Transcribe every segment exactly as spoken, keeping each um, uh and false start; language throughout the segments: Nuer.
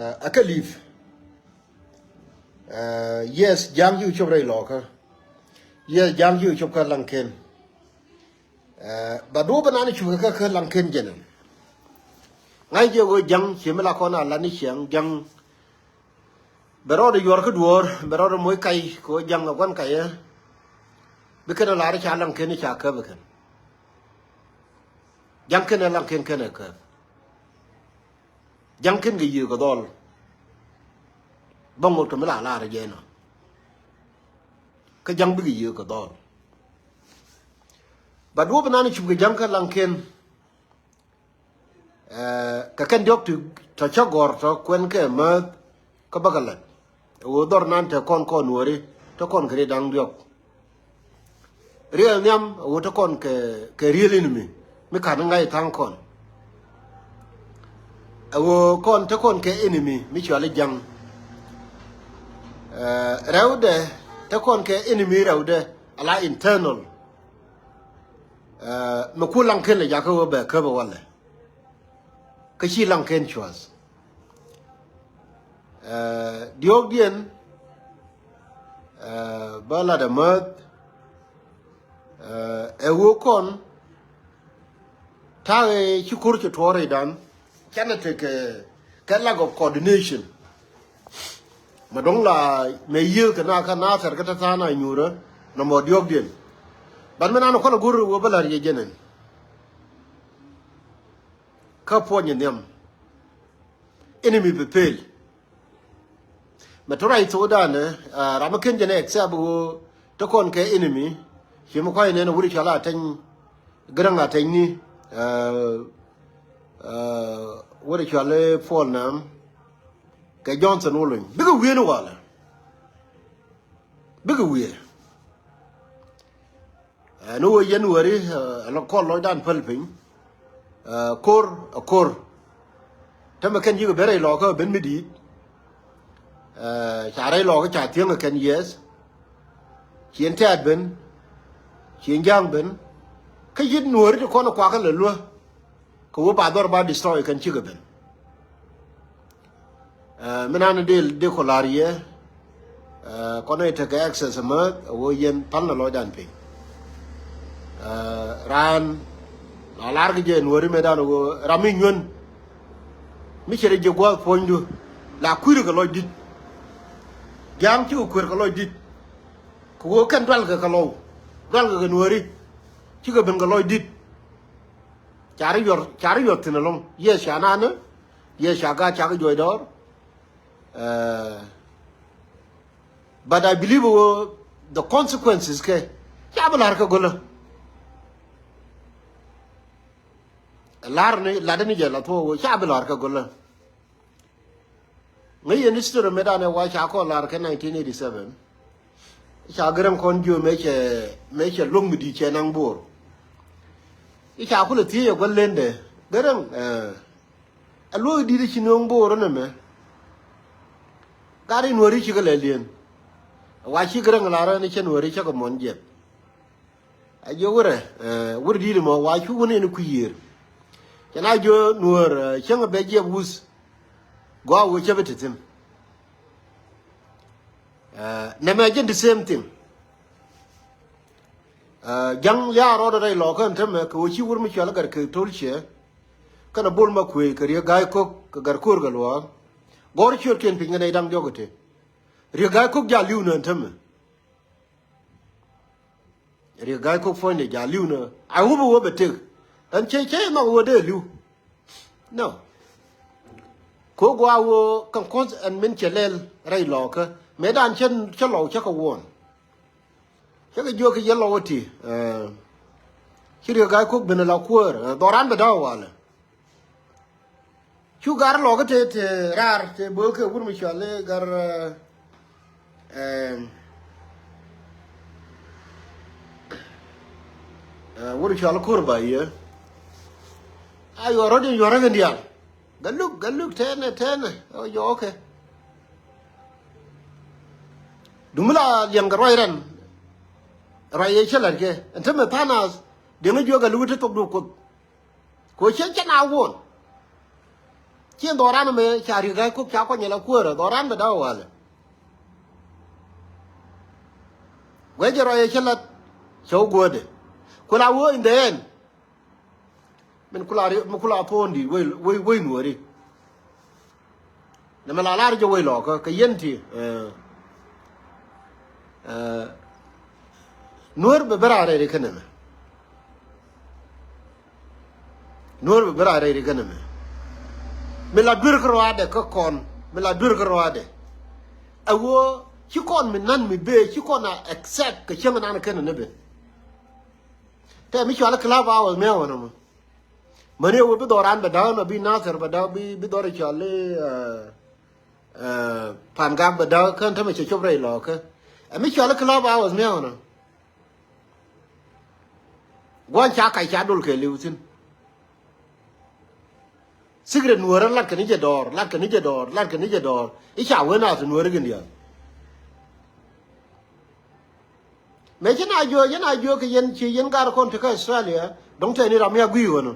Ɛ kä li̱th. Ɛ, yes, ja̱a̱ŋ ci cop rɛy lɔkä. Yes, ja̱a̱ŋ ci cop kä Laŋken. Ɛ, ba duɔ̱ɔ̱p ɛnan cop kä kä Laŋken jɛn ɛn. Ŋa̱c jɛ ɣöö ja̱ŋ ci mi la kɔn a lat ni ciaŋ ja̱ŋ. Bɛ rɔɔdɛ yuɔr kä duɔ̱ɔ̱r, bɛ rɔɔdɛ moc kac kɛ ɣöö ja̱ŋ a gua̱n kac ɛ. Bi kɛn a lar ca Laŋken ca käp ɛ kɛn. Ja̱ŋ kɛn ɛ Laŋken kɛn ɛ käp. Ja̱ŋ kɛn kɛ yiëë kɛ dhɔl. Bä ŋot kɛ mi la lar jɛ nɔ. Kä ja̱ŋ bikɛ yiëë kɛ dhɔl. Ba duɔ̱ɔ̱p ɛnan cop kɛ ja̱ŋ kä Laŋken. Ɛ, kɛ kɛn diɔ̱k ti tɔ cä gɔ̱r tɔ kuɛn kɛ määth kä bäkɛ la̱t. Ɛ ɣöö dhɔr nan te kɔn kɔn Nuääri te kɔn kɛ riet da̱ŋ diɔ̱k. Riɛl nhiam ɛ ɣöö te kɔn kɛ, kɛ real enemy mi ka̱n ŋa̱c tha̱a̱ŋ kɔn. Ɛ ɣöö kɔn te kɔn kɛ enemy mi cɔal i̱ ja̱ŋ. Ɛ, rɛwdɛ te kɔn kɛ enemy rɛwdɛ ala internal. Ɛ, mi ku Laŋken lɛ jakä ɣöö bɛ käp ɛ walɛ. Kä ci Laŋken cua̱th. Ɛ, diɔ̱ɔ̱kdiɛn, ɛ, bä lat ɛ määth, ɛ, ɛ ɣöö kɔn ta̱a̱ ɛ ci ko̱r ci tuɔɔr rɛydan. Canɛ tekɛ kɛ lack of coordination. Mɛ do̱ŋ la mɛ yiëëk kɛ na kä Nathɛr kä te tha̱a̱ŋ a nyuurä nɔmɔ diɔ̱ɔ̱kdiɛn. Ban mi nan kɔn a go̱r ɣöö bä la̱r yɛ jɛn ɛn. Kä puɔ̱ny in nhiam. Enemy bi pel. Mɛ te ruac thokdan ɛ, ɛ, ram mi ken jɛn ɛ accept ɣöö te kɔn kɛ enemy. Ci mi kua̱c nɛn ɛ wut i̱ cɔal a teny, Gäräŋ a teny ni, ɛ, ɛ, wut i̱ cɔal i̱ Paul Nam kɛ Johnson Wulony. Bikɛ wi̱i̱ ni walɛ. Bikɛ wi̱i̱. Ɛ, ni wee yɛn weri, ɛ, lɔ kɔn lɔcdan päl piny. Ɛ, ko̱r, ɛ, ko̱r. Tämɛ kɛn yikɛ ben rɛy lɔkä ben mi di̱i̱t. Ɛ, ca rɛy lɔkä ca thiäŋ ɛ kɛn, yes. Ci ɛn tɛ̈t ben. Ci ɛn ja̱a̱ŋ ben. Kä yi̱t Nuääri ti kɔn ɛ kuakä lɛ luä. Kɛ wä ba dhɔr ba destroy kɛn cikɛ ben. Ɛ, mi nan dil di kɔ lar yɛ, ɛ, kɔn i̱ tekɛ access määth, ɛ wä yɛn pal na lɔcdan piny. Ɛ, raan la lar kɛ jɛ Nuääri mëëdan wä ram mi nyuän. Mi cɛ rɛ jɛ gua̱a̱th puɔ̱nydu la kui̱r kɛ lɔc dit. Ja̱a̱ŋ cikɛ kui̱r kɛ lɔc dit. Kɛ wä kɛn dualkɛ kɛ lɔw. Dualkɛ kɛ Nuääri. Cikɛ ben kɛ lɔc dit. Ca ri yuɔr, ca ri yuɔr thi̱n ɛlɔ̱ŋ. Yes, ca nanä. Yes, ca gaat, ca kɛ juɔc dɔɔr. Ɛ, but I believe wä the consequences kɛ ca bi la̱r kɛ gölä. La̱r ni, latdä ni jɛ la thuɔ̱k wä ca bi la̱r kɛ gölä. Ŋäc yɛn history mëëdan ɛ wa ca kɔn lar kɛ nineteen eighty seven. Ca Gäräŋ kɔn jiö mëë cɛ, mëë cɛ luäŋ mi di̱i̱t cɛ naŋ Bo̱o̱r. I̱ ca kulɛ thiec ɛ gua̱n lendɛ. Gäräŋ, ɛ, ɛ luäk di̱i̱t ci nööŋ Bo̱o̱r ɛn ɛmɛ. Gat i̱ Nuääri cikɛ lɛ li̱en. Wa ci Gäräŋ lar ɛn i̱ cɛ Nuääri cä kɛ muɔ̱n jiɛth. A jiök wurɛ, ɛ, wurɛ di̱i̱t ɛmɔ wa cu wun in kui̱ yiër. Cɛ na jiök Nuäär, ɛ, cäŋ ɛ bɛ jiɛp wuth. Gɔaa wee cä bi te thi̱n. Ɛ, nɛmɛ jɛn the same thing. Ɛ, ja̱ŋ lia̱a̱ rɔɔdɛ rɛy lɔkä ɛn tämɛ kɛ wee ci wur mi cɔal i̱ Gat Kek To̱l Ciɛ. Kɛnɛ Bol Makuëëc kɛ Riek Ga̱a̱c Ko̱k kɛ Gat Ko̱o̱r kɛ Luaak. Gɔ̱r ciötkiɛn piny kɛ nɛy da̱ŋ diɔ̱k ɛ te. Riek Ga̱a̱c Ko̱k ja̱ li̱w nä ɛn tämɛ. Riek Ga̱a̱c Ko̱k puɔ̱nydɛ ja̱ li̱w nä. I hope wä bɛ tek. Ɛn cɛ, cɛ nhɔk wä dee li̱w. No. Ko̱ gua̱a̱ wä kɛn kɔ̱th ɛn min cɛ lɛl rɛy lɔɔkä. Mëëdan cä, cä lɔw cä kɛ wuɔ̱n. Cä kɛ jiök kɛ yɛ lɔw ɛ ti. Ɛ, ci Riek Ga̱a̱c Ko̱k ben ɛ la kuäär. Ɛ, dhɔran bɛ da̱w walɛ. Cu gar lɔk te, te raar te böökɛ wur mi cɔal i̱ Gat, ɛ, ɛ, wur cɔal i̱ Ko̱r ba yɛ. A yuɔr rɔ̱t in yuɔr rɔ̱t in diaal. Gat Luk, Gat Luk tɛnɛ, tɛnɛ. Ɔ jɔɔkɛ. Duŋ mi la liɛŋ kɛ ruac rɛn. Ruac yɛ cä la̱t kɛ. Ɛn te mɛ tha̱a̱ŋ naath. Deŋ i̱ jiök Gat Luk i̱ te thok du Kuoth. Kɛ ɣöö cä, cä na wuɔ̱n. Ci dhɔran mɛ ca riek gai kok ca kuany ala kuäärä dhɔran bɛ da̱wä walɛ. Guɛ jɛ rɔy cä lat cɛ wä guädɛ. Kula wä in the end. Min kula ri, min kula puɔ̱n di̱t wei, wei, wei nuɔri. Nɛ mɛ la lar jɛ wei lɔkä kɛ yɛn ti. Eh, eh, nuɔr bɛ bɛ ra rɛy ri kɛnɛ mɛ. Nuɔr bɛ bɛ ra rɛy ri kɛnɛ mɛ. Mi la duer kä rɔadɛ kä kɔn, mi la duer kä rɔadɛ. Ɛ ɣöö ci kɔn mi nan mi bee ci kɔn a accept kɛ cieŋ nan kɛnɛ ni ben. Tɛ mi cɔal i̱ club hours mi a wänä mɔ. Mäni ɛ wä bi dhɔran bɛ da̱k nɔ bi Nathir bɛ da̱k bi, bi dhɔr i̱ cɔal i̱, eh, eh, Pangak bɛ da̱k kän tämɛ cɛ cop rɛy lɔɔkä. Ɛ mi cɔal i̱ club hours mi a wänä. Gua̱n ca kac ca dol kɛ li̱w thi̱n. Secret nuɔ̱ɔ̱rä lat kɛ ni jɛ dɔɔr, lat kɛ ni jɛ dɔɔr, lat kɛ ni jɛ dɔɔr. I̱ ca wen a thi nuɔ̱ɔ̱rä gin diaal. Mëë ci na jiök, ci na jiök kɛ yɛn ci yɛn gar kɔn tekä Australia, dɔ̱ŋ tɛni ram ya gui̱i̱ wänä.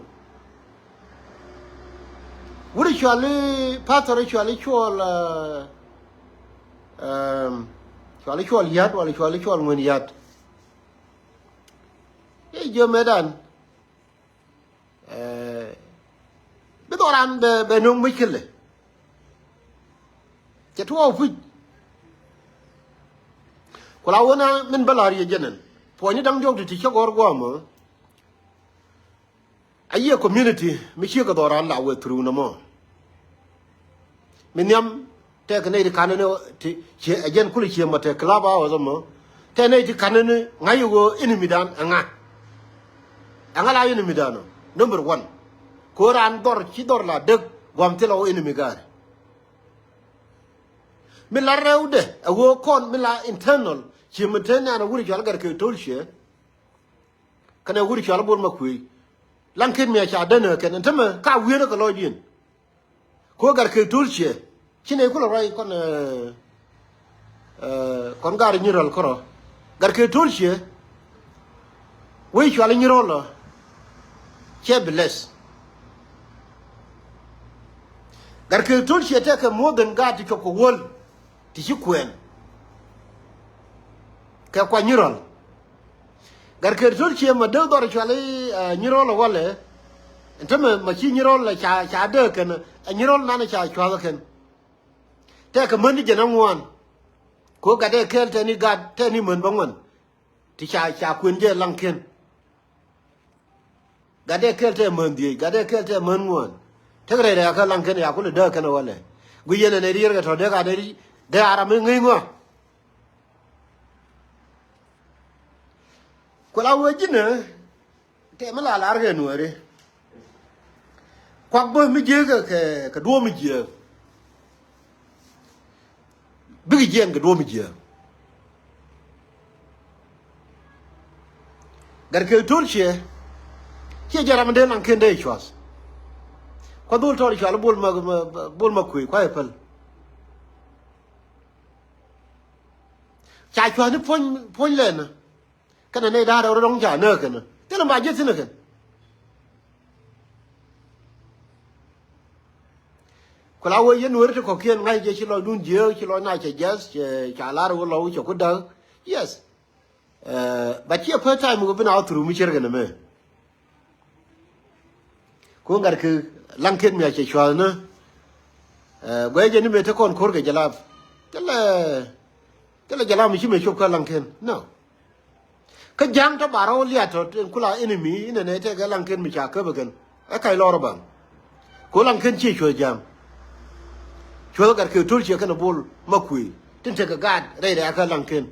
Wut i̱ cuali, pastor i̱ cuali cuɔl, eh, ehm, cuali cuɔl yat, wala cuali cuɔl ŋuɛn yat. I̱ jiök mëëdan. Eh, bi dhɔran bɛ, bɛ no̱o̱ŋ muckilɛ. Cɛ tuɔɔk puc. Ku la wänä min bä la̱r yɛ jɛnɛn. Puɔ̱nyni da̱ŋ diɔ̱k ti ti cä gɔ̱r gua̱a̱mä. A yiëë community mi ciek kɛ dhɔran la wee through nɔmɔ. Mi nhiam tɛk nɛy ti ka̱n ni ti ciɛ ɛ jɛn kulɛ ciɛ mɔ tɛk club hours mɔ. Tɛk nɛy ti ka̱n ni ŋa̱c ɣöö enemy dan ɛ ŋa. Ɛ ŋa la enemy dan ɔ. Number one. Kɛ ɣöö raan dhɔr ci dhɔr la däk gua̱m thilɛ ɣöö enemy ga̱a̱ri. Mi la rɛwdɛ ɛ ɣöö kɔn mi la internal ciɛ mi te nɛn ɛ wur cual gɛr kɛ to̱l ciɛ. Kɛnɛ wur cɔal i̱ Bol Makuëëc. Laŋ ken mi a ca dänä kɛn ɛn tämɛ ka wi̱i̱rä kɛ lɔcdiɛn. Ko̱ gat kek to̱l ciɛ ci nɛy kulɛ ruac kɔn, eh, eh, kɔn gat i̱ Nyirɔl kärɔ. Gat kek to̱l ciɛ wec cɔal i̱ Nyirɔl ɔ. Cɛ bi lɛth. Gat kek to̱l ciɛ tɛkɛ more than gat ti cuɔp kɛ wäl ti ci kuɛɛn. Kɛ kuany Nyirɔl. Gat kek to̱l ciɛ ma dee dhɔr cuali, eh, Nyirɔl ɛ walɛ. Ɛn tämɛ ma ci Nyirɔl ɛ ca, ca dee kɛn ɛ Nyirɔl nanɛ ca cua̱th ɛ kɛn. Tɛkɛ män ni jɛn ɛ ŋuan. Ko̱ gat dee kɛɛl tɛni gat tɛni män bä ŋuan. Ti ca, ca kuën jɛ laŋ kɛn. Gat dee kɛl tɛ män dhiec, gat dee kɛl tɛ män ŋuan. Tek rɛy rɛy akä laŋ kɛn ya kulɛ dee kɛn walɛ. Gui yɛn ɛn ɛ riɛr kɛ tɔ dee gat dee ri dee aram mi ŋäc ŋuan. Kuɛ la wee ji̱nɛ tɛ mi la lar kɛ nuääri. Kuak bä mi jiääk kɛ, kɛ, kɛ duɔ̱ɔ̱p mi jiääk. Bikɛ jiɛɛn kɛ duɔ̱ɔ̱p mi jiääk. Gat kek to̱l ciɛ ciɛ jɛ ram in dee laŋ ken dee cua̱th. Kuath dhol tɔɔr cual Bol ma, ma, Bol Makuëëc kua̱c päl. Ca cua̱th ni puɔ̱ny, puɔ̱ny lɛn. Kɛnɛ nɛy da̱a̱r rɛw rɔ̱ dɔ̱ŋ ca nääk kɛn. Thilɛ ba ji̱ thi̱n kɛn. Ku la wee yɛn nueeri ti kɔ̱kiɛn ŋa̱c jɛ ci lɔcdun jiääk ci lɔc na cɛ jiath cɛ ca lar wä lɔw cɛ ku da̱k. Yes. Eh, but ciɛ first time wä bi na wä through mi cierkɛ nɛmɛ. Ku ŋa̱t kɛ laŋ ken mi a cɛ cua̱thni. Eh, guɛc jɛ ni mëë te kɔn ko̱r kɛ jɛ lap. Thilɛ, thilɛ jɛ lap mi ci mëë cop kä laŋ ken. No. Kä ja̱ŋ tɔ ba rɔw liat tɔ tin kula enemy inɛnɛ tekɛ laŋ ken mi ca käp ɛ kɛn. Ɛ kac lɔr ɛ baŋ. Ku laŋ ken ciɛ cuäth ja̱ŋ. Cuäth gat kɛ to̱l ciɛ kɛn ɛ Bol Makuëëc tin tekɛ gaat rɛy rɛy kä laŋ ken.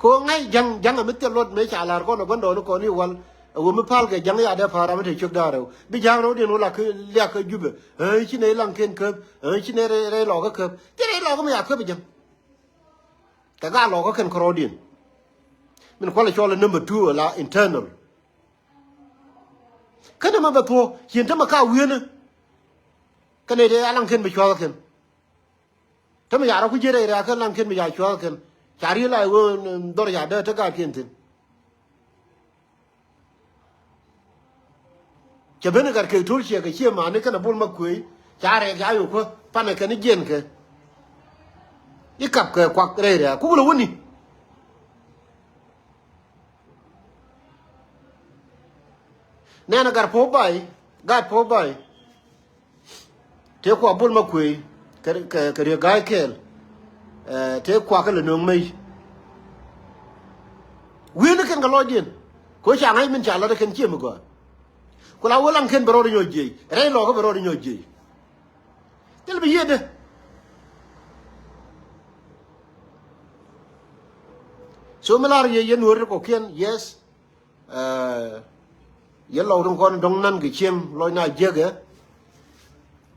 Kɛ ɣöö ŋa̱c ja̱ŋ, ja̱ŋ ɛ mi thil luɔt mëë ca la̱r kɔn ɛ gua̱ndɔɔŋni kɔn i̱ wal. Ɛ ɣöö mi pa̱l kɛ ja̱ŋ ya dee pa̱a̱r ram mi te ciök da̱a̱r rɛw. Bi ja̱ŋ rɛwdiɛn wä la kä liak kä Jubɛ. Ɛ ci nɛy laŋ ken käp, ɛ ci nɛy rɛy, rɛy lɔɔkä käp. Thil rɛy lɔɔkä mi ya käp ɛ ja̱ŋ. Kɛ gaat lɔɔkä kɛn kärɔɔdiɛn. Min kualɛ cɔl ɛ number two ala internal. Kä nɛmɛ bɛ thuɔ̱k, ci ɛn tämɛ ka wi̱i̱ni. Kä nɛy tëë a laŋ ken bi cua̱th ɛ kɛn. Tämɛ ca rɔ ku jiɛt rɛy rɛ̈ɛ̈k kɛn laŋ ken mi ca cua̱th kɛn. Ca ri̱i̱l a ɣöö dhɔr ca dee te gaatkiɛn thi̱n. Cɛ ben gat kek Tolchiɛ kɛ ciɛ mani kɛnɛ Bol Makuëëc ca rɛɛk ca yo̱k kä panɛ kɛn jiɛn kɛ. I̱ kap kɛ kuak rɛy rɛ̈ɛ̈ kuk lɛ wäni. Nɛn a gat puɔ̱u bay, gat puɔ̱u bay. Tëë kua Bol Makuëëc kɛ, kɛ, kɛ Riek Gai kɛɛl. Ɛ, tëë kua kä lɛ nööŋ mec. Wi̱i̱ni kɛn kɛ lɔcdiɛn. Kɛ ɣöö ca ŋa̱c min ca lat ɛ kɛn ciɛ mi gɔaa. Ku la wä laŋ kɛn bɛ rɔɔd inyɔ jiɛc. Rɛy lɔɔkä bɛ rɔɔd inyɔ jiɛc. Thil bi yiëëdɛ. So mi lar yɛ yɛn wä ri kɔkiɛn, yes. Ɛ, yɛ lɔw tin kɔn dɔ̱ŋ nan kɛ cieŋ lɔc na jiäkɛ.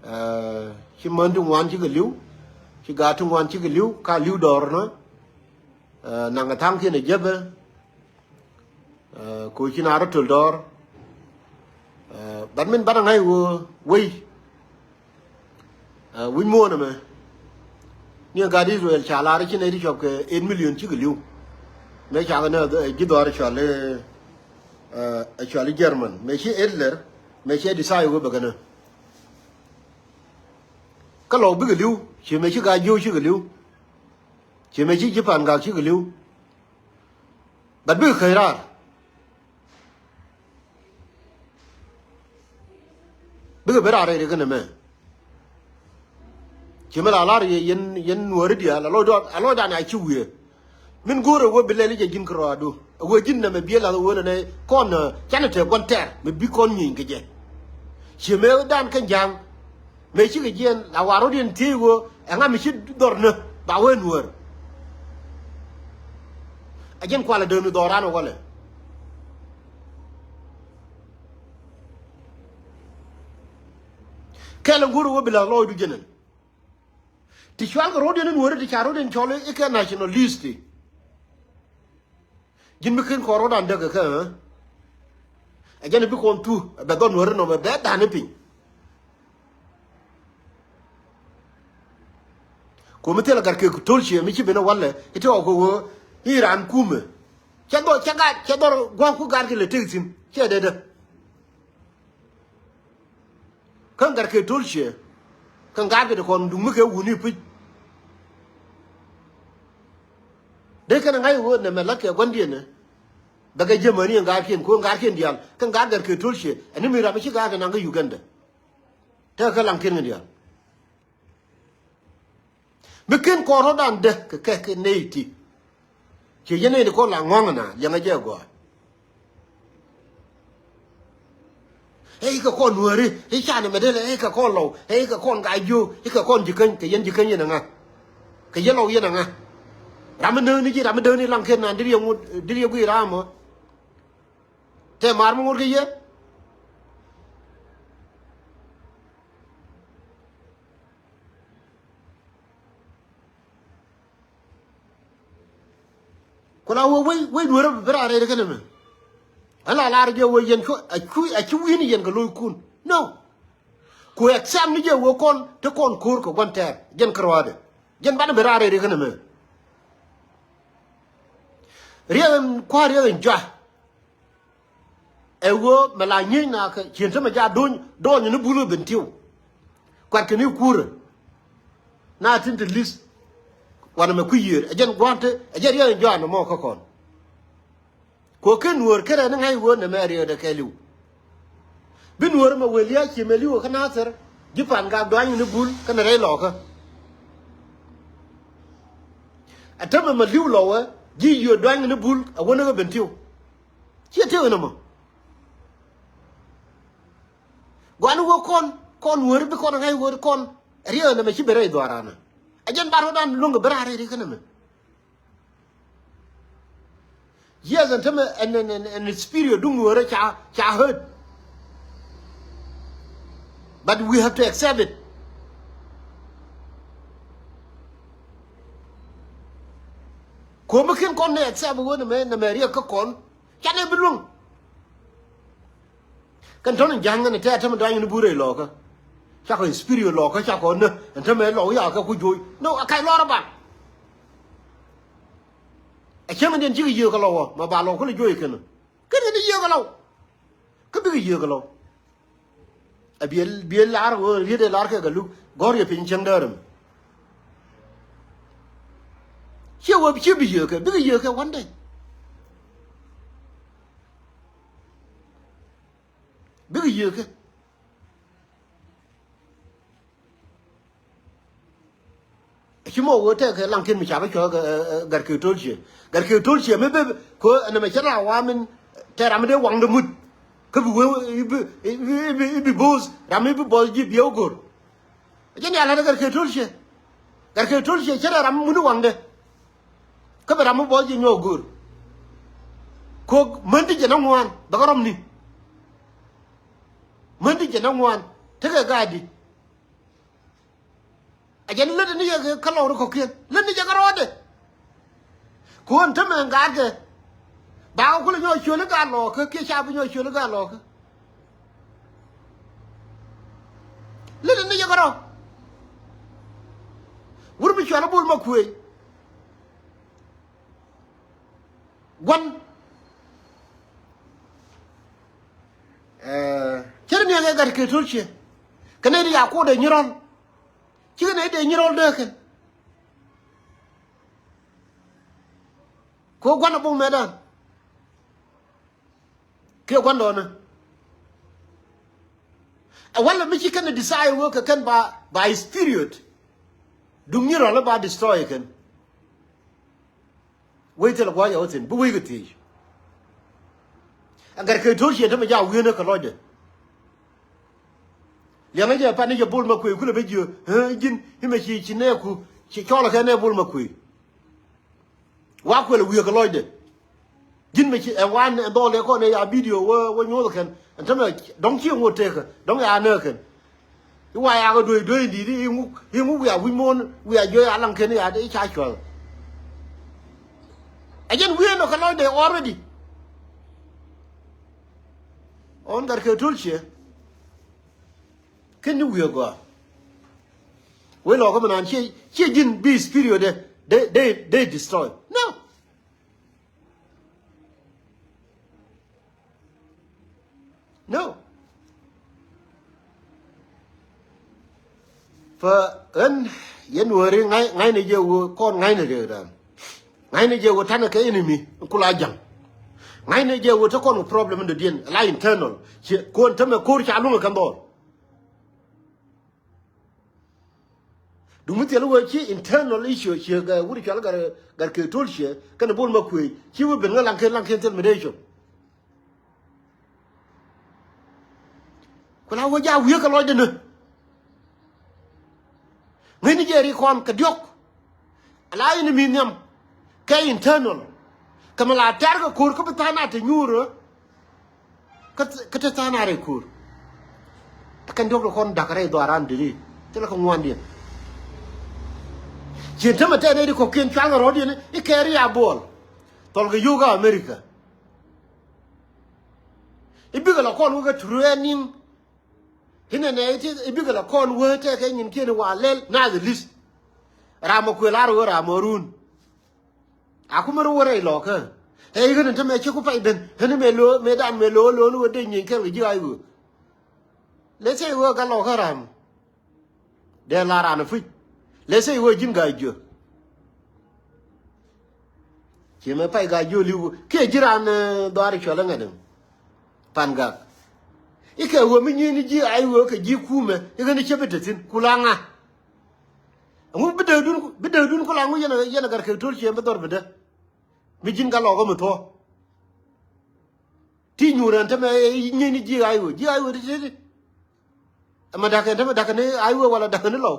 Ɛ, ci män ti ŋuan cikɛ li̱w, ci gaat ti ŋuan cikɛ li̱w ka li̱w dɔɔr nä. Ɛ, naŋ kɛ tha̱a̱ŋkiɛn ɛ jäpɛ. Ɛ, koci na rɔ töl dɔɔr. Ɛ, but min banɛ ŋa̱c wee wei. Ɛ, wi̱c muɔ̱ɔ̱n ɛmɛ. Ni ɛ gat Israel ca lar i̱ ci nɛy ti cuɔp kɛ eight million cikɛ li̱w. Mëë cakɛ ni ɛ ji̱ dhɔaar ɛ cual i̱, ɛ, ɛ cual i̱ German. Mëë ci Hitler, mëë ci ɛ decide wee bɛ kɛn ɛ. Kä lɔw bikɛ li̱w, ci mëë ci gat jiööc cikɛ li̱w. Ci mëë ci ji̱ pa̱a̱n gak cikɛ li̱w. But bikɛ käc raar. Bikɛ ben raar rɛy ri kɛn ɛmɛ. Ci mi la lar yɛ yɛn, yɛn nuääri diaal a lɔcdan, a lɔcdan a ci wiee. Min go̱o̱rɛ wee bi lɛl i̱ jɛ ji̱n kärɔadu. A wee ji̱n nɛmɛ bi ɛ lath a wee nɛ nɛ kɔn, ɛ, canɛ te gua̱n tɛɛr mi bi kɔn nyieeny kɛ jɛ. Ci mëë dan kä ja̱a̱ŋ. Mëë cikɛ jiɛɛn la war rɔ̱diɛn thiec ɣöö ɛŋa mi ci dhɔr nä ba wee nuäär. A jɛn kualɛ däär mi dhɔran ɛ walɛ. Kɛl ɛn go̱r ɛ wee bi la̱th lɔɔcdu jɛn ɛn. Ti cual kɛ rɔ̱diɛn in weri ti ca rɔ̱diɛn cɔl i̱ kɛ nationalist. Ji̱n mi ken kɔn rɔ̱dan däk ɛ kä, ɛ? Ɛ jɛn ɛ bi kɔn thu ɛ bɛ dhɔn weri nɔmɛ bɛ da̱n i̱ piny. Ko̱mi thilɛ gat kɛ Tolchiɛ mi ci ben ɛ walɛ i̱ ti ɣɔw kɛ ɣöö i̱ raan kumɛ. Cɛ dhɔr, cɛ gat, cɛ dhɔr gua̱a̱k ku gat kɛ lɛ tek thi̱n. Cɛ dee dee. Kä gat kɛ Tolchiɛ. Kä gat kɛ ti kɔn duŋ mi kɛ wuni pi̱c. Dee kɛn ɛ ŋa̱c ɣöö nɛmɛ la̱t kɛ gua̱ndiɛn ɛ. Bɛ kɛ jiämäni ɛn gaatkiɛn, ko̱n gaatkiɛn diaal. Kä gat gat kɛ Tolchiɛ. Ɛn ni mi ram mi ci gaat kɛ naŋ kä Uganda. Tekɛ kä laŋkiɛn kɛ diaal. Mi ken kɔn rɔ̱dan dee kɛ kɛ kɛ nɛy ti. Ciɛ yɛn nɛy ti kɔn la ŋɔ̱ŋ na liɛŋɛ jɛ gɔaa. Ɛ ikɛ kɔn nuääri i̱ canɛ mɛ dee lɛ ɛ ikɛ kɔn lɔw ɛ ikɛ kɔn gaa jiök ikɛ kɔn ji̱ käny kɛ yɛn ji̱ käny yɛn ɛŋa. Kɛ yɛn lɔw yɛn ɛŋa. Ram mi nääni ji̱ ram mi dääni laŋ ken na dee riɛk ŋut dee riɛk guiy ram ɔ. Tɛ maar mi ŋut kɛ yɛn. Ku la wee wec wec nuäärä bi raar rɛy kɛn ɛmɛ. Ɣän la lar jɛ wee yɛn cu a cu a cu wi̱n yɛn kɛ lo̱ckun. No. Ku accept ni jɛ wee kɔn te kɔn ko̱r kɛ gua̱n tɛɛr jɛn kärɔaadɛ. Jɛn banɛ bi raar rɛy kɛn ɛmɛ. Riɛk ɛn kua̱r riɛk ɛn jɔa. Ɛ ɣöö mɛ la nyiec na kɛ cien tämɛ ja do̱ny do̱ny ni bul ben tiw. Kuat kɛ ni kuurä. Na tin te li̱th. Wanɛ mɛ kui̱ yiëër ɛ jɛn gua̱a̱n te ɛ jɛn riɛk in jɔaanɛ mɔ kä kɔn. Kɛ ɣöö ken nuäär ken rɛn ni ŋa̱c ɣöö nɛmɛ riɛkdɛ kɛɛliw. Bi nuäär mɛ wëë lia̱a̱ cie mɛ li̱w kä Nathir ji̱ pa̱a̱n gak duany ni bul kɛnɛ rɛy lɔɔkä. Ɛ tämɛ mɛ li̱w lɔwɛ ji̱ yiöör duany ni bul ɛ wä ni ɣä ben tiw. Ciɛ tëë ɣän ɛmɔ. Gua̱n wä kɔn kɔn wääri bi kɔn ŋa̱c wääri kɔn. Riɛk ɛn ɛmɛ ci ben rɛy dhuaaran ɛ jɛn bar wä dan luäŋ kɛ ben raar rɛy ri kɛn ɛmɛ. Yes ɛn tämɛ ɛn ɛn ɛn spirit duŋ wääri ca ca hurt. But we have to accept it. Ko̱mi ken kɔn ni accept wä nɛmɛ nɛmɛ riɛk kä kɔn. Canɛ bi luäŋ. Kɛn tɔ̱n in ja̱a̱n ŋän tɛ̈ tɛmɛ duany ni burɛ lɔkä. Cakɔ in spirit lɔkä cakɔ nä ɛn tɛmɛ lɔk yakɛ ku juɔ̱ɔ̱c. No a kac lɔr a bak. Ɛ cäŋ in diɛn cikɛ yiëë kɛ lɔw ɔ ma ba lɔw kä lɛ juɔ̱ɔ̱c kɛn. Kɛn in yiëë kɛ lɔw. Kä bikɛ yiëë kɛ lɔw. A biɛ biɛ lar ɣöö riet ɛ lar kɛ kɛ luk gɔ̱r yɛ piny cäŋ däärä mi. Ciɛ wee ciɛ bi yio̱o̱kɛ, bikɛ yio̱o̱kɛ one day. Bikɛ yio̱o̱kɛ. Ci mɔ wee tɛkɛ laŋkiɛn mi ca bi cuɔ̱k, ɛ, ɛ, Gatkeek Tolciɛ. Gatkeek Tolciɛ mi bi ko ɛn mɛ cɛ la wa min tɛ ram mi dee waŋdɛ mut. Kä bi wee i̱ bi, i̱ bi, i̱ bi, i̱ bi bo̱o̱th ram mi bi bɔth ji̱ biɛ wä go̱r. Jɛn ya la̱t Gatkeek Tolciɛ. Gatkeek Tolciɛ cɛ rɛ ram mi mut i̱ waŋdɛ. Kä bi ram mi bɔth ji̱ nyuɔk go̱r. Ko män ti jɛ na ŋuan bɛ kɛ rɔm ni. Män ti jɛ na ŋuan tekɛ gaadi. A jɛn lät ni yɛ kä lɔk ri kɔ̱kiɛn, lät ni jɛ kä rɔɔdɛ. Kuɔn tämɛ ŋa̱a̱tkɛ. Bakɛ kulɛ nyɔk ciöli gaa lɔɔkä kiɛ ca bi nyɔk ciöli gaa lɔɔkä. Lät ni jɛ kä rɔɔk. Wur mi cual Bol Makuëë. Gua̱n. Cɛ ri niɛŋ ɛ Gatkeek Tolciɛ. Kɛ nɛy ti ya kuɔt dee nyirɔl. Cikɛ nɛy dee nyirɔl dee kɛn. Kɛ ɣöö gua̱n a bok mɛtdan. Kiɛ gua̱ndɔɔŋni. Ɛ walɛ mi ci kɛn decide wee kɛ kɛn ba, ba his period. Duŋ nyirɔl ba destroy kɛn. Wec thilɛ gua̱a̱c ɛ wä thi̱n bi wec kɛ thiec. Ɛ Gatkeek Tolciɛ tämɛ jaak wi̱i̱n ɛ kɛ lɔcdɛ. Liɛŋä jɛ pan ni jɛ Bol Makuëë kulɛ ben jiö, ɛ ji̱n imɛ ci, ci nɛɛku ci cɔl ɛ kɛ nɛɛ Bol Makuëë. Wa kuɛl ɛ wi̱i̱ ɛ kɛ lɔcdɛ. Ji̱n mɛ ci ɛ wan ɛ dhɔl ɛ kɔn ɛ ya video wä, wä nyuɔth ɛ kɛn. Ɛn tämɛ dɔ̱ŋ ci ŋot tekä dɔ̱ŋ ya nääk kɛn. I̱ wa yakä duee duee in di̱i̱t i̱ ŋuk, i̱ ŋuk wiaa wi̱c muɔ̱ɔ̱n wiaa jiöc a laŋ ken i̱ a i̱ ca cuäth. Ɛ jɛn wiee nɔ kɛ lɔcdɛ already. Ɣän Gatkeek Tolciɛ. Ken ni wiee gɔaa. Wec lɔkä mi naan ciɛ, ciɛ ji̱n bi spirit dɛ, dee, dee, dee destroy. No. No. Fa ɣän yɛn wääri ŋa̱cnɛ jɛ wä kɔn ŋa̱cnɛ jɛ dan. Ŋa̱cnɛ jɛ wä tanɛ kɛ enemy kula ja̱ŋ. Ŋa̱cnɛ jɛ wä te kɔn kɛ problem in dɔ̱diɛn la internal. Ciɛ kuɔn tämɛ ko̱r ca luŋ kɛn dhɔl. Duŋ mi thil wee ci internal issue ciek, ɛ, wut cual Gat, Gatkeek Tolciɛ kɛnɛ Bol Makuëë ci wee ben ŋä laŋken, laŋken thil mi dee cop. Ku la wee ja wiee kɛ lɔcdɛ ni. Ŋäcni jɛ ri kɔn kɛ diɔ̱k. Ala in mi nhiam kɛ internal. Kɛ mi la tɛr kɛ ko̱r kä bi tha̱a̱ŋ a te nyuurä. Kä, kä te tha̱a̱ŋ a rɛy ko̱r. Kɛn diɔ̱k rɛ kɔn da̱k rɛy dhɔaaran deri thilɛ kɛ ŋuandiɛn. Cien tämɛ tɛn rɛy di kɔ̱kiɛn cual kɛ rɔ̱diɛn i̱ kɛɛri a buɔl. Thɔl kɛ yio̱w kä America. I̱ bikɛ la kɔn wä kɛ training. Inɛ nɛ i̱ bikɛ la kɔn wä tɛkɛ nyinkiɛn wa lɛl na the list. Ram mɔ kuël ar wä ram mɔ run. A kumɛ rɔ wä rɛy lɔkä. Ɛ i̱ ɣän in tämɛ ci ku pay ben ɣän in mëë lo̱o̱ mëë dan mëë lo̱o̱ lo̱o̱ ni wä dee nyiny kɛl kɛ ji̱ ay ɣöö. Lɛ thɛy ɣöö gat lɔkä ram. Dee la ran ɛ puc. Lɛ thɛy ɣöö ji̱n ga̱a̱c jiö. Ci mɛ pay ga̱a̱c jiö li̱w kiɛ ji̱ ran, eh, dhɔaar i̱ cuɔl ɛ ŋa̱t ɛm. Pan gak. I̱ kɛ ɣöö mi nyi̱i̱n i̱ ji̱ ay ɣöö kɛ ji̱ kumɛ i̱ ɣän i̱ cä bi te thi̱n ku la ŋa. Ɛŋu bi dee dun, bi dee dun ku la ŋu yɛn a, yɛn a gat kɛ to̱l ciɛ bi dhɔr bi dee. Mi ji̱n gat lɔkä mi thuɔ̱k. Ti nyuur ɛn tämɛ, eh, nyi̱i̱n i̱ ji̱ ay ɣöö, ji̱ ay ɣöö ti ti ti. Ɛmɛ da̱k ɛn tämɛ da̱k ni ay ɣöö wala da̱k ni lɔw.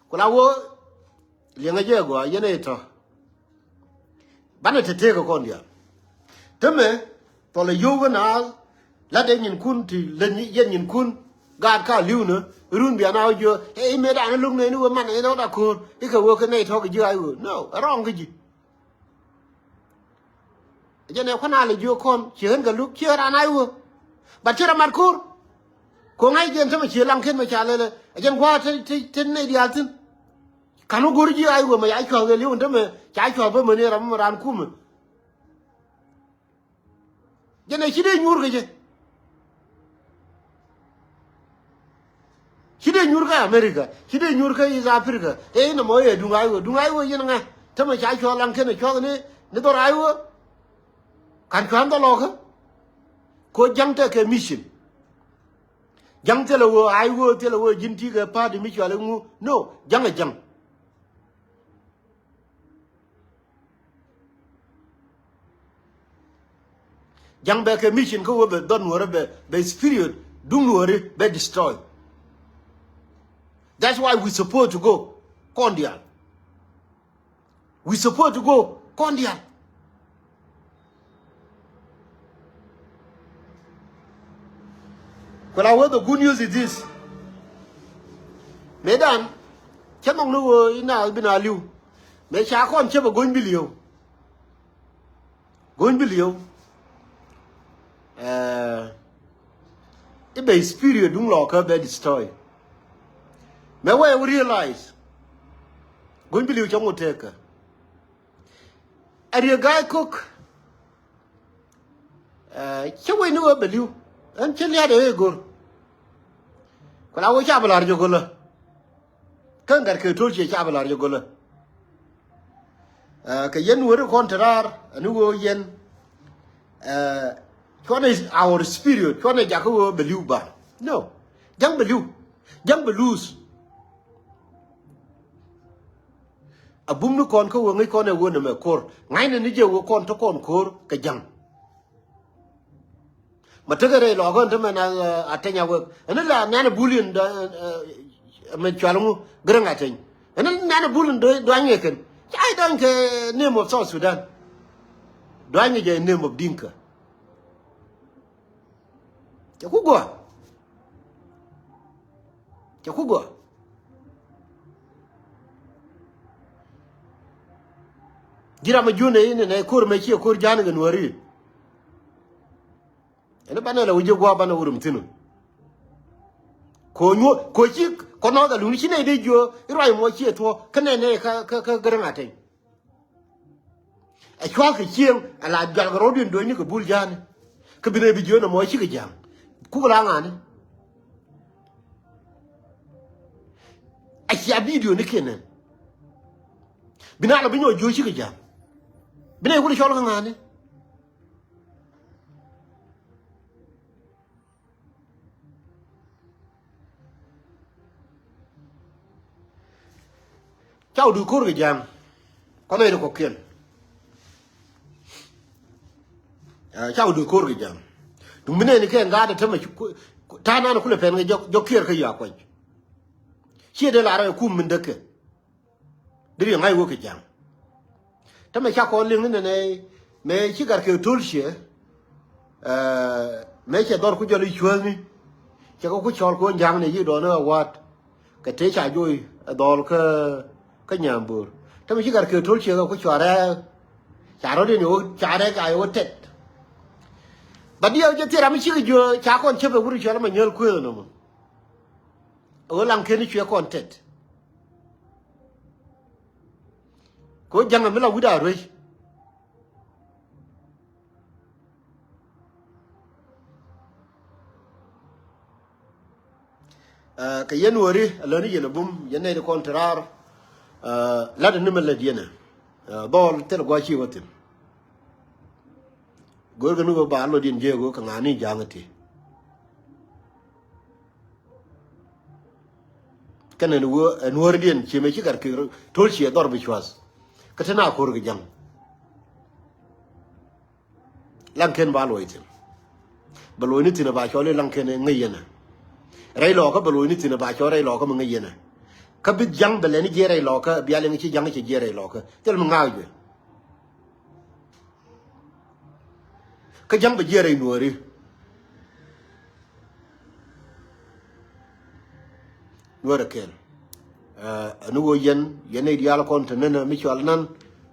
Ku la wä liɛŋä jɛ gɔaa yɛn ɛ tɔ. Banɛ te tëëkä kɔn diaal. Tämɛ thɔlɛ yio̱w kä naath. Lat ɛ nyinkun ti lät yɛn nyinkun. Gaat ka li̱wnä run bia na wä jiö ɛ i̱ mëëdan lo̱k nɛɛni wä man ɛ nɔt a ko̱o̱r i̱ kɛ wä kä nɛy tɔ̱ kɛ ji̱ ay wä. No, ɛ rɔɔŋ kä ji̱. Ɛ jɛn ɛ kuan a lɛ jiök kɔn ciɛ ɣän kɛ luk ciɛ ran a i̱ wä. Bat ciɛ rɔ mat ko̱r. Ko̱ ŋa̱c jɛn tämɛ ciɛ laŋ ken mɛ ca lɛlɛ ɛ jɛn gua̱a̱ te, te, te nɛy diaal thi̱n. Ka̱n wä go̱r ji̱ a i̱ wä mɛ ca cua̱th kɛ li̱w ɛn tämɛ ca cua̱th bä mäni ram mɛ ran kumɛ. Jɛn ɛ ci dee nyuur kɛ jɛ. Ci dee nyuur kä America, ci dee nyuur kä East Africa. Ëë, inɛ mɔ yɛ duŋ a iwä, duŋ a iwä yɛn ŋa? Tämɛ ca cuɔ̱ɔ̱ŋ laŋ kɛn cuɔ̱ɔ̱ŋ ni, ni dhɔr a iwä. Kan cuɔ̱ɔ̱ŋ dhɔr lɔkä. Ko ja̱ŋ tekɛ mission. Ja̱ŋ thilɛ wä, a iwä thilɛ wä ji̱n ti kɛ party mi cual iŋu. No, ja̱ŋ ɛ ja̱ŋ. Ja̱ŋ bɛ kɛ mission kä wä bɛ dhɔt nuɔ̱ɔ̱ri bɛ, bɛ spirit duŋ nuɔ̱ɔ̱ri bɛ destroy. That's why we supposed to go kɔn diaal. We supposed to go kɔn diaal. Kula wä, the good news is this. Mëëdan cä nhɔk ni wä ina bi na li̱w. Mëë ca kɔn cä bɛ go̱ny bi li̱w. Go̱ny bi li̱w. Ɛ, i̱ bɛ spirit duŋ lɔkä bɛ destroy. Mëë wee wä realize. Go̱ny bi li̱w cä ŋot tekä. A riek ga̱a̱c ko̱k. Ɛ, cä wec ni wä bɛ li̱w. Ɛn cä lia̱a̱dɛ ëë go̱r. Kula wä ca bɛ la̱r jɛ go̱lä. Kä gat kɛ to̱l ciɛ ca bɛ la̱r jɛ go̱lä. Ɛ, kɛ yɛn weri kɔn te raar ani wä yɛn. Ɛ, cuɔnɛ our spirit, cuɔnɛ jakä wä bɛ li̱w ba. No. Ja̱ŋ bɛ li̱w. Ja̱ŋ bɛ lose. A bum ni kɔn kä wä ŋäc kɔn ɛ wä nɛmɛ ko̱r. Ŋa̱cnɛ ni jɛ wä kɔn te kɔn ko̱r kɛ ja̱ŋ. Ma tekɛ rɛy lɔɔkä ɛn te mɛn a, a teny a wek. Ɛn la nɛn a bul in da, ɛ, ɛ, mɛ cual ŋu Gɛrɛŋ Ateny. Ɛn nɛn a bul in duany ŋɛ kɛn. Ca i̱ da̱ŋ kɛ name of South Sudan. Duany ŋɛ jɛ name of Dinka. Cɛ ku gɔaa. Cɛ ku gɔaa. Ji̱ ram a jun ɛ in ɛ nɛ ko̱r mɛ ciɛ ko̱r ja̱a̱n kɛ nuääri. Ɛn banɛ la wi̱c jɛ gua̱a̱ banɛ wä rum thi̱n. Ko nyuɔ ko ci kɔnɔth a luŋni ci nɛy dee jiö i̱ ruac mɔ ciɛ thuɔ̱k kä nɛy nɛy kä, kä, kä Gɛrɛŋ Ateny. Ɛ cua̱l kɛ cieŋ ɛ la jual kɛ rɔ̱diɛn duenyni kɛ bul ja̱a̱ni. Kä bi nɛy bi jiö nɛ mɔ cikɛ ja̱a̱ŋ. Kuk la ŋa̱ni. A cia bidio ni kiɛ nɛn. Bi na la bi nyɔk jiö cikɛ ja̱a̱ŋ. Bi nɛy wut cɔl kä ŋa̱ni. Ca wä duc ko̱r kɛ ja̱a̱ŋ. Kɔn nɛy ti kɔ̱kiɛn. Ɛ, ca wä duc ko̱r kɛ ja̱a̱ŋ. Duŋ mi nɛy ni kɛ ŋa̱a̱t ɛ tämɛ cu, cu, ta̱a̱ nan kulɛ pɛn kɛ jɔk, jɔk kiɛɛr kä yua kuac. Ciɛ dee lar ɛ kum min däkɛ. Deri ŋa̱c wä kɛ ja̱ŋ. Tämɛ ca kɔn liŋ ni nɛnɛ mëë ci gat kɛ to̱l ciɛ. Ɛ, mëë cɛ dhɔr ku jɔl i̱ cuäthni. Cɛ kɛ ku cɔl kɛ wä ja̱ŋ ni yi dɔɔni ɛ wa̱a̱t. Kɛ tëë ca joc ɛ dhɔl kä, kä nyambör. Tämɛ ci gat kɛ to̱l ciɛ kɛ ku cɔl rɛɛk. Ca rɔ̱diɛn yɛ wä ca rɛɛk ca yɛ wä tɛt. Ba diɛw jɛ thil ram mi cikɛ jiö ca kɔn cäp ɛ wur i̱ cɔl ɛmɛ nyäl kuëëth ɛnɔmɔ. Ɣöö laŋ ken i̱ cuɛ kɔn tɛt. Kɛ ɣöö ja̱ŋ ɛ mi la wi̱cda ruec. Ɛ, kɛ yɛn wääri ɛ lätni yɛn ɛ bum yɛn nɛy ti kɔn te raar. Ɛ, la̱tdɛ ni mɛ lät yɛn ɛ. Ɛ, dhɔl thil gua̱c ci wä thi̱n. Go̱o̱rkɛ ni ɣöö ba lɔcdiɛn jiɛk ɣöö kɛ ŋa̱a̱ni ja̱a̱ŋ ɛ ti. Kɛnɛ ni ɣöö ɛn wääridiɛn ciɛ mëë ci gat kek to̱l ciɛ dhɔr bi cua̱th. Kä te na ko̱r kɛ ja̱ŋ. Laŋ ken ba luɔc thi̱n. Bɛ luɔc ni thi̱n ɛ ba cɔl i̱ laŋ ken ŋäc yɛn ɛ. Rɛy lɔɔkä bɛ luɔc ni thi̱n ɛ ba cɔl rɛy lɔɔkä mi ŋäc yɛn ɛ. Kä bi ja̱ŋ bɛ lɛni jiɛɛr rɛy lɔɔkä bia liŋ ci ja̱ŋ cɛ jiɛɛr rɛy lɔɔkä. Thil mi ŋa̱a̱c bɛ. Kä ja̱ŋ bɛ jiɛɛr rɛy nuääri. Nuäärä kɛl. Ɛ, ɛn ɣöö yɛn, yɛn nɛy diaal kɔn te nänä mi cɔal nan,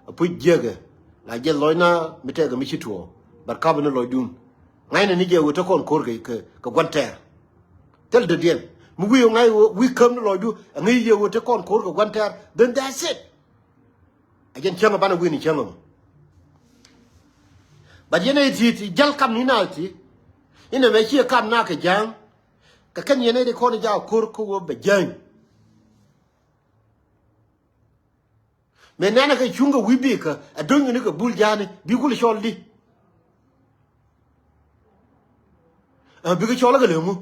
a puc jiäkɛ, la jiɛth lɔcna mi tɛkɛ mi ci tuɔɔk, bɛ ka̱pä ni lɔcdun. Ŋa̱cnɛ ni jɛ ɣöö te kɔn ko̱r kɛ, kɛ, kɛ gua̱n tɛɛr. Thil dɔ̱diɛn. Mi wi̱i̱ ɣöö ŋa̱c ɣöö wi̱i̱ käm ni lɔcdu, a ŋäc yɛ ɣöö te kɔn ko̱r kɛ gua̱n tɛɛr, then that's it. A jɛn cäŋ a banɛ wi̱i̱ni cäŋ ɛmɔ. But yɛn ɛ thi̱i̱t jäl kam ni na thi̱i̱t. Inɛ mɛ ciɛ kam na kɛ ja̱a̱ŋ. Kɛ kɛn yɛn ɛ di kɔn jaak ko̱r kä wä bɛ jäny. Mëë nɛnɛ kɛ cuŋ kɛ wi̱i̱ bikä ɛ do̱ny kɛ ni kɛ bul ja̱a̱ni bi kul cɔl di. Ɛ bikɛ cɔl kɛ lemu.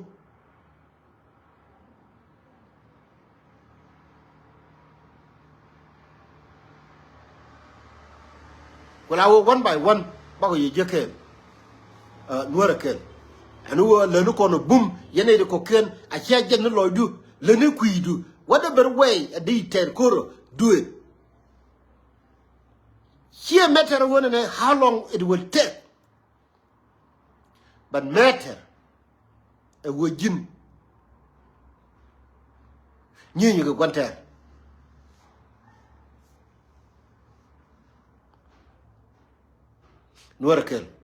Ku la wä one by one bakɔ yɛ jiäk kɛɛl. Nuäärä kɛɛl ɛn wä läni kɔn bum yɛn ɛ di kɔkiɛn a cia jɛn ni lɔcdu läni kui̱du. Whatever way ɛ di tɛɛr ko̱rä, do it. Ciɛ matter wä nɛnɛ how long it will take. But matter ɛ wä ji̱n nyieny kɛ gua̱n tɛɛr. Nuäärä kɛɛl.